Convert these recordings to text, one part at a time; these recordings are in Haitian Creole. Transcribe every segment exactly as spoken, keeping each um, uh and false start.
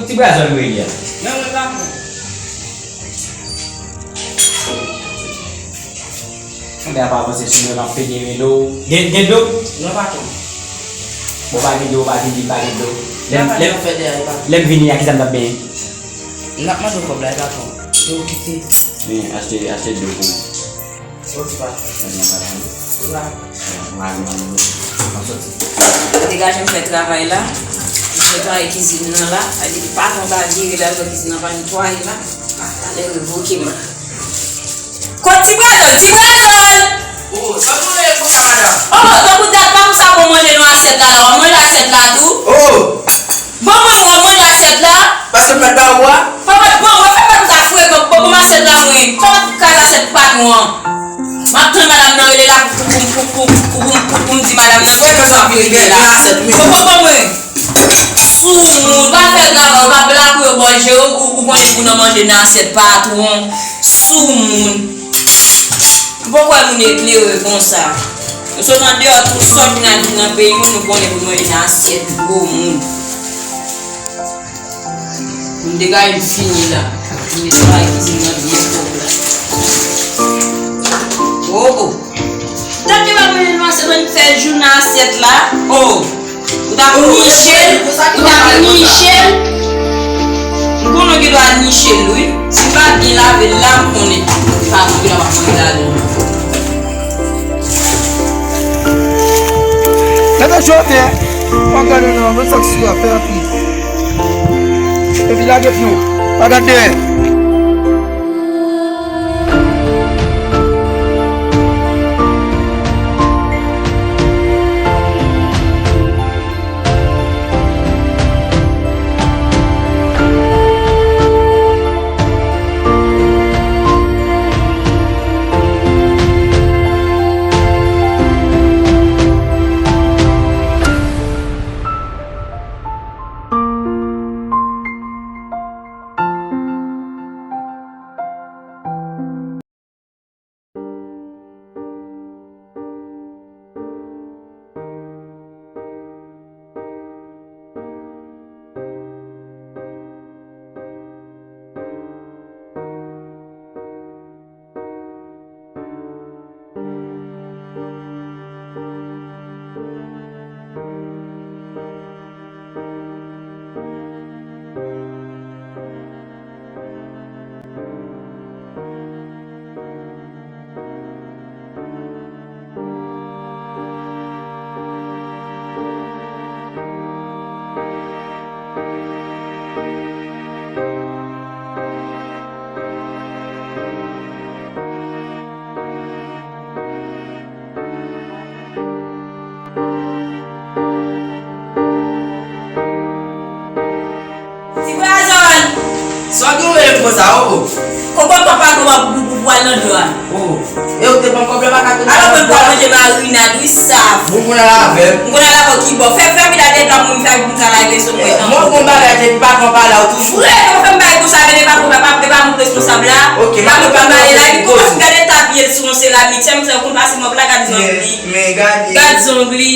Ti brazòl m rele a. Non, mwen pa pran. Konbyen apa avanse sou mwen, m ap pede rele w. Gen, gen dlo? Non, patwon. Bon, pa gen dlo, pa vin di m pa gen dlo. Lè m, lè m, lè m vini a, kisa m t ap benyen? M t ap mande w kòb la, e patwon. Te okite. Men, achte, achte dlo pou mwen. Soti pa. Mwen pa la, wi. Ou la? Mwen ale, mwen ale. Mwen soti. Degaje m fè travay la. M fè travay kizin nan la. Sa vle di patwon pa vire la, fè kizin nan pa netwaye la. Talè revoke m la. Kot ti bradòl, ti bradòl! Oh, sa nou rele konsa, madanm? Oh, tankou dat pa konsa pou manje nan asyèt la, la. W ap manje asyèt la tou? Oh! Ban mwen, w ap manje asyèt la? Paske m mèt ba ou a? Fò mwen ban mwen, fè mwen ta frekan, ban mwen asyèt la mwen. Fò mwen kase asyèt patwon an. M ap tann madanm nan rele la pou, pou, pou m di madanm nan frekan sa ap vin la. Ban mwen, ban mwen. Soumoun, pa fè travay, ou pa lapouye bò je w, ou, ou konnen pou nan manje nan asyèt patwon. Soumoun. M poko wè moun eklere konsa. Yo sot andeyò tou sòt, vin al vin nan peyi moun, nou konnen pou manje nan asyèt gwo moun. M degaje m fini la. M mete bagay kizin nan byen pwòp la. Oh, oh. Tanke pa manje nan asyèt, mwen fè jou nan asyèt la. Oh. Ou t ap niche l, ou t ap niche l. M konnen w gen dwa niche l, wi. Si l pa byen lave l la, m konnen. Pa konnen w ap manje ladan l. Gade chofè, pa gade non, mwen sa k sou afè anpil. Epi lage pye w, pa gade dèyè. Ti brazòl! Sa w gen w rele m konsa, oh, oh? Kòkòt papa gwo ap boubou pou al nan dlo a. Oh, e ou te pran kòb la pa ka te. Alò mwen pral manje marinad, wi, sa. Bon, mwen al avè m. Mwen al avè w ki bò? Fè, fè vin al dèyè dlo a pou m fè pou m ka lave sou mwen nan. Mwen gon bagay te patwon pale a w toujou. Frè, ou fè m bagay konsa, men e pa pou papa, e pa mwen responsab la. Ok, m ap pale la, li konn gade ta pye l sou yon sel abitye, m fè konn pase mòp la, gad zongli. Men gade. Gad zongli.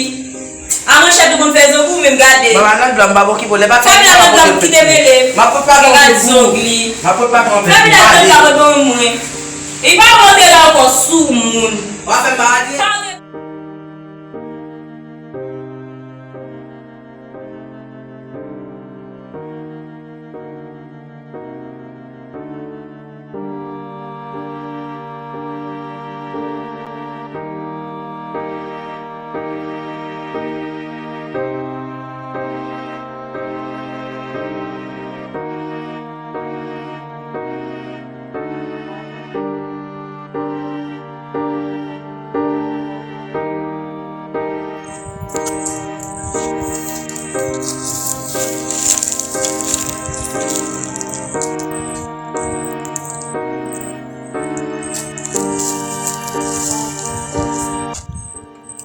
A manchèt ou konn fè zongli ou menm gade. Mama nan dlo m pa bon ki bon lè pa fè. Fè vin al nan dlo m kite mele. M ap pran pa nan gad zongli. M ap pran pa nan fè. Fè vin al nan dlo m mwen. Li pa monte la ankò soumoun. W ap fè m pa rate.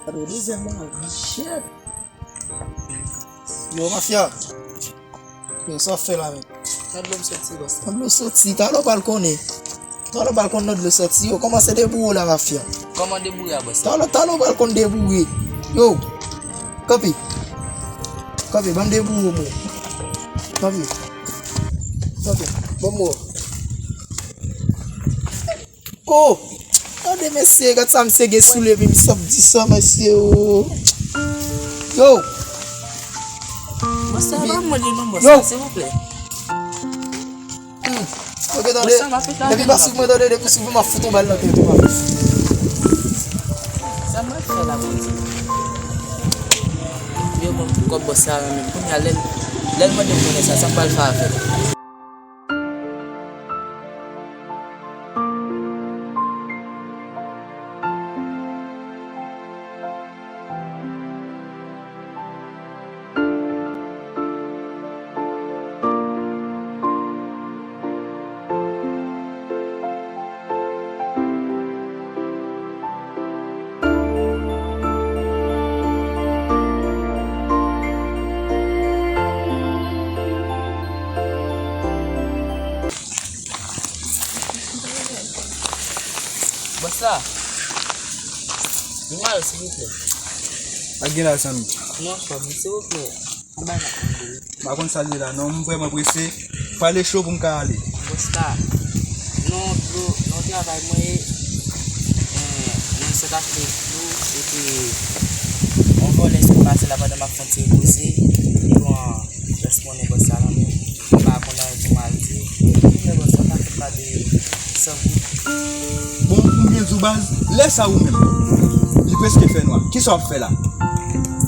Gade dezyèm bagay, shit. Yo, mafya. Yo, sa w ap fè la menm? Nan dlo m soti, bòs. Nan dlo soti, talè w pral konnen. Talè w pral konn nan dlo soti, yo. Kòmanse deboure w la, mafya. Kòman deboure a, bòs? Talè, talè w pral konn deboure. Yo, kanpe. Kanpe, ban m deboure w, mwen. Kanpe. Ok, bon mo. Oh! Tande mesye, gad sa misye gen sou li epi misye ap di sa mesye o. Yo! Bòs la pa mande non bòs la, silvouplè. Hmm. Ok, tande. Bòs la, m ap fè travay. Depi pa swiv mwen, tande, depi swiv mwen, m ap fout yon bal nan tèt ou, m ap. Sa m ap fè la, Bondye? Yo, bon, kòb bòs la renmen. Kounye a, lè l, lè l mande m konnen sa, sa m pral fè avè l? Bòs la. Vin mare, silvouplè. Pa gen la, zanmi. Non, frè m, silvouplè. Anba n ap mande wi. M pa konn sa l ye la, non. M vrèman prese. Pale cho pou m ka ale. Bòs la. Non, dlo, non, travay mwen ye. Eh, mwen sot achte dlo, epi yon vòlè sot pase la pandan m ap fè yon ti repoze. Li pran rès monnen bòs la nan men m. M pa konn anyen pou m al di. Epi lè bòs la pa fè m pa de san goud. Bon, pou m byen di w baz, lè sa ou menm, li prèske fè nwa. Kisa w ap fè la?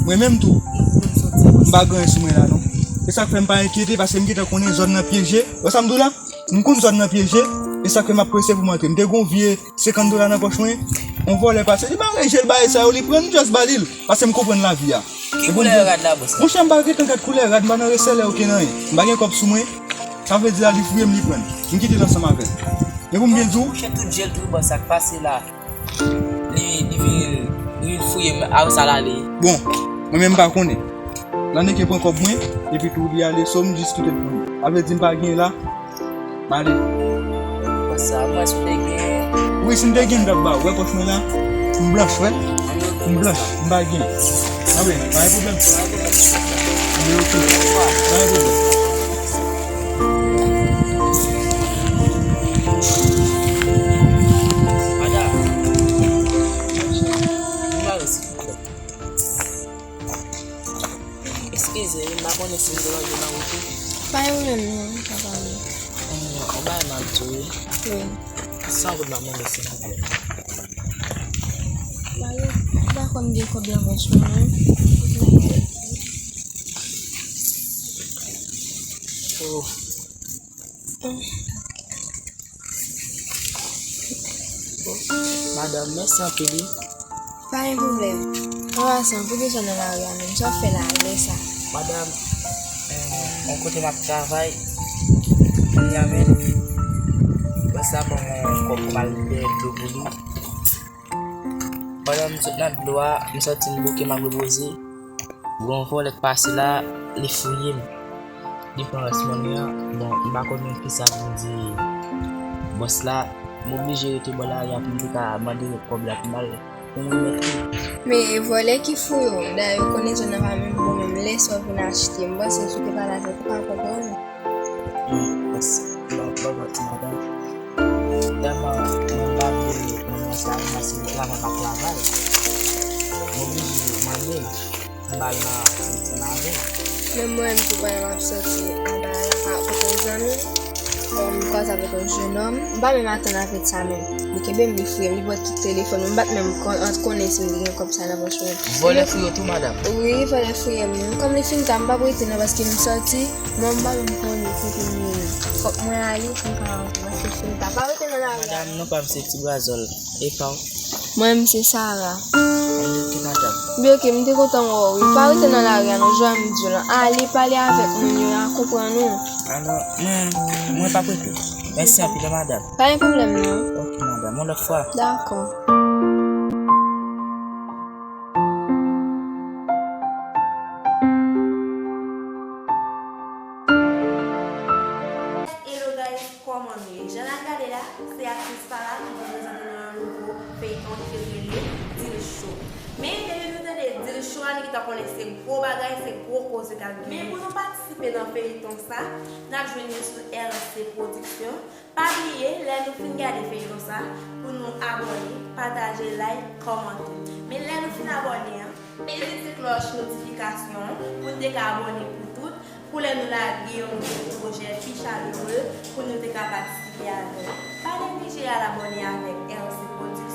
Mwen menm tou, m pa gen anyen sou mwen la non. E sa k fè m pa enkyete, paske m gentan konnen zòn nan pyeje. Wè sa m di w la? M konn zòn nan pyeje, e sa k fè m ap prese pou m antre. M te gen yon vye senkant dola nan pòch mwen, yon vòlè pase, li bare je l, bare sa yo, li pran m, just ba li l, paske m konprann lavi a. Ki koulè rad la, bòs la? Monchè, m pa gentan gad koulè rad, m pa nan resèlè okenn anyen. M pa gen kòb sou mwen, sa vle di la, li fouye m, li pran l. M kite l ansanm avè l. Men pou m byen di w, monchè, tout je l tou, bòs, sa k pase la. Li, li vin, li vin fouye m, a sa l ale. Bon, mwen menm m pa konnen. Laneke pran kòb mwen, epi tou li ale, so m jis kite l pou li. A vle di m pa gen la, m ale. Konsa, mwen si w te gen. Wi, si m te gen, m t ap ba w. Wè pòch mwen la, m blanch, wè. M blanch, m pa gen. Anben, pa gen pwoblèm. Anben, ok. Pa gen pwoblèm. Madanm, nou mare silvouplè. Eskize wi, m pa konnen si m deranje nan wout ou. Pa gen pwoblèm non, pa pale. Yon bagay m ap di w wi. Wi. San goud m ap mande silvouplè. Ba yo, m pa konn gen kòb nan pòch mwen non. Oh. Bon, madanm, mèsi anpil wi. Pa gen pwoblèm. An pasan, poukisa w nan lari a menm? Sa w ap fè la lè sa? Madanm, eh, yon kote m ap travay, kounye a menm, bòs la ban mwen yon kòb pou m al dèyè dlo pou li. Pandan m sot nan dlo a, m santi m bouke, m ap repoze. Gon vòlè k pase la, li fouye m. Li pran rès monnen an. Bon, m pa konnen kisa pou m di bòs la. M oblije rete bò lari a pou m te ka mande yo kòb la pou m al pou m remèt li. Men vòlè ki fouye w, dayè yo konnen zòn nan pa menm bon menm lè sa w vin achte. M panse si w te pale avèk ou, w pa konprann. Hmm, mèsi. Bon, bon, bon, ti madanm. Tèlman mwen pa vle mwen sa ranmase yon travay m ap travay. M oblije mande l, m ba l nan ti maten. Menm mwen menm tou pandan m ap soti anba la ak okenn zanmi m, m kwaze avèk yon jenòm, m pa menm atann avèk sa menm. Li kenbe m, li fouye m, li pran tout telefòn mwen, m pa t menm kon- konnen si m te gen kòb sa nan pòch mwen. Vòlè fouye w tou, madanm? Wi, vòlè fouye m. Kòm li fin ta, m p ap rete non paske m soti. Mwen m pa menm konnen kote m ye. Fòk mwen ale pou m ka rantre paske fin ta. Pa rete nan lari a. Madanm, non pa m se Ti Brazòl. E pa w? Mwen m se Sara. Mwen se madanm. Byen, ok, m te kontan wè w wi. Pa rete nan lari a non, jan m di w lan. Ale pale avèk moun yo, y a konprann ou. A non, mwen, mwen p ap rete. Mèsi anpil, madanm. Pa gen pwoblèm non. Ok, madanm, yon lòt fwa. Dakò. Hello guys, kòman nou ye? Jan n ap gade la, se aktris Sara ki pou prezante nou yon nouvo feyton ki rele Dilchou. Men depi nou tande Dilchou a, nou gentan konn Se gwo bagay, se gwo koze k ap genyen. Men pou nou patisipe nan feyton sa, n ap jwenn li sou R S C Production. Pa bliye, lè nou fin gade feyton sa, pou nou abòne, pataje, like, kòmante. Men lè nou fin abòne an, peze ti klòch notifikasyon an pou n te ka abòne pou tout, pou lè nou lage yon nouvo pwojè pi chalere, pou nou te ka patisipe avè l. Pa neglije al abòne avèk R S C Production.